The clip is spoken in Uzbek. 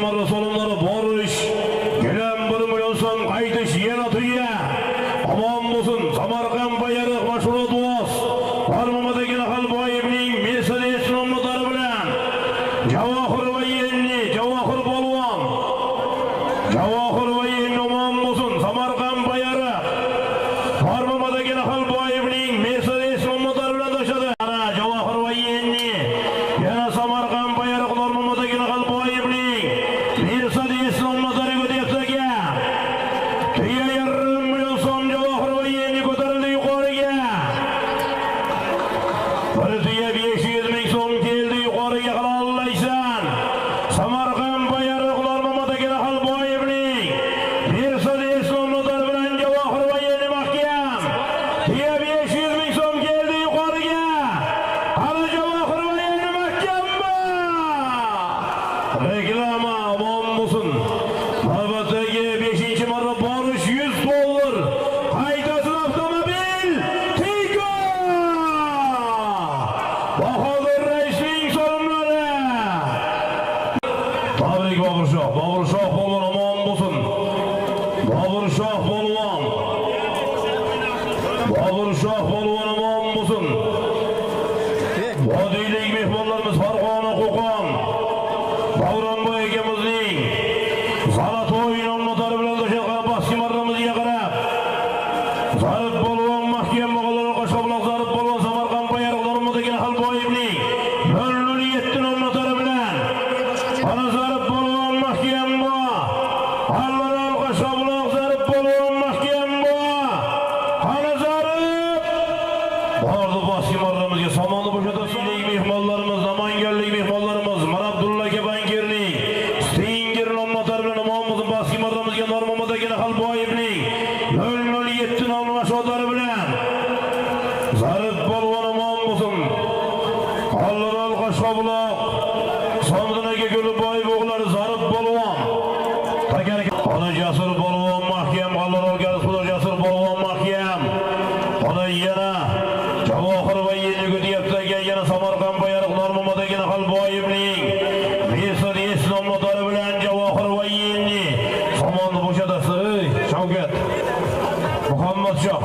Marra solimlari borish. Gilam 1 million so'm, qaytish yana tuya. Omon bo'lsin. Samarqand Bayariq mashhur do'st. Normamadagi Xalboyevning Mercedes nomlari bilan Javohir va Yenni, Javohir polvon. Javohir va Yenni omon bo'lsin. Samarqand Bayariq. Normamadagi Xalboyevning Mercedes nomlari bilan tashladi. Ana Javohir va Yenni. Yana Samarqand Bayariq Normamadagi Xalboyevning Mercedes nomlari o'tyapti aka. Tuya yarim million so'm Javohir va Yenni ko'tarildi yuqoriga. Bir tuya 500 ming so'm keldi yuqoriga halollaysan. Samarqand Bayariq Normamadagi Xalboyevning Mercedes nomlari bilan Javohir va Yenni mahkam. Tuya 500 ming so'm keldi yuqoriga. Hali Javohir va Yenni mahkammi? Reklama omon bo'lsin. Navbatdagi 5-marra borish 100 dollar. Qaytasin avtomobil Tigo. Bahodir Raisning so'rimlari. Tabrik Boburshoh. Boburshoh polvon omon bo'lsin. Boburshoh polvon. Boburshoh polvon omon bo'lsin. Vodiylik mehmonlarimiz Farg'ona, Qo'qon. Davronboy akamizning Zalatoy nomlari bilan to'shalgan pastki marramizga qarab. Zarif polvon mahkam bo'g'illar Qoshqobuloq Zarif polvon Samarqand Bayariq Normadagi Xalboyevning 007 nomlari bilan. Ana Zarif polvon mahkam bu. Allarol Qoshqobuloq Zarif polvon mahkam bu. Ana Zarif bordi pastki marramizga somonni bo'shatib. Mehmonlarimiz Namanganlik mehmonlarimiz Mirabdulla aka bankirning Stinger nomlari bilan omon bo'lsin pastki marramizga Normamadagi Xalboyevning 007 nomli mashodlari bilan Zarif polvon omon bo'lsin. Allarol Qoshqobuloq Somiddin aka Gulboyev o'g'illari Zarif polvon. Ona Jasur polvon mahkam, Allarol Gazxudo Jasur polvon mahkam. Ona yana Javohir va Yenni o'tyapti aka, yana Samarqand Bayariq Normamadagi Xalboyevning Mercedes nomlari bilan Javohir va Yenni somonni bo'shatasiz. Ey, Shavkat. Muhammad Shoh.